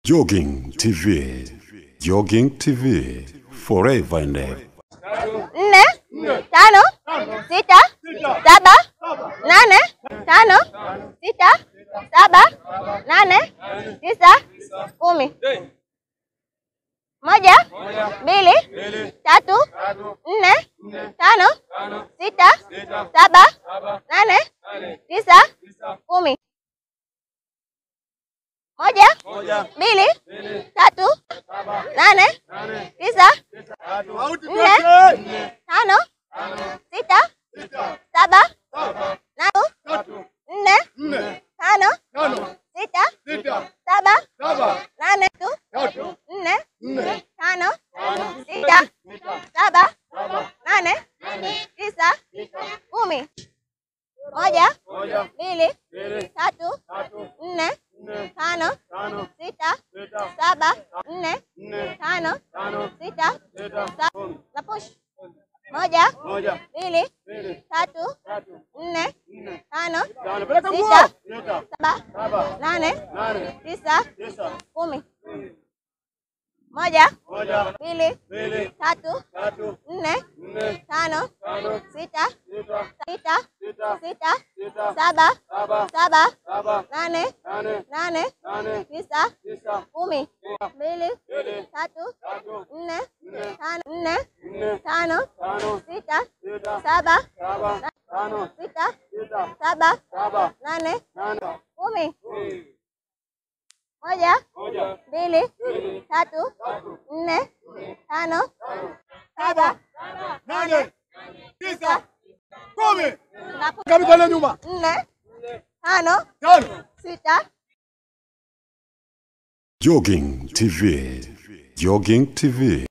Jogging TV. Jogging TV. Forever and ever. 4, 5, 6, 7, 8, 5, 6, 7, 8, 9, 10. 1, 2, 3, 4, 5, 6, 7, 8, 9, 10. 1, 2, 3, 8, 9, 4, 5, 6, 7, 8, 4, 5, 6, 7, 8, 4, 5, 6, 7, 8, 9, 10. 1, 2, 3, 4, 5, 6, 7, 4, 5, 6, 7, na push. 1, 2, 3, 4, 5, 6, 7, 8, 9, 10. 1, 2, 3, 4, 5, 6, 6, 6, 7, 7, 8, 8, 9, 10. 2, 3, 4, 5, 4, 5, 6, 7, 6, 7, 8, 10. 1, 2, 3, 4, 5, 7, 8, 9, 10. Na push. Kabisa nyuma. 4, 5, 5. 6, Jogging TV. Jogging TV.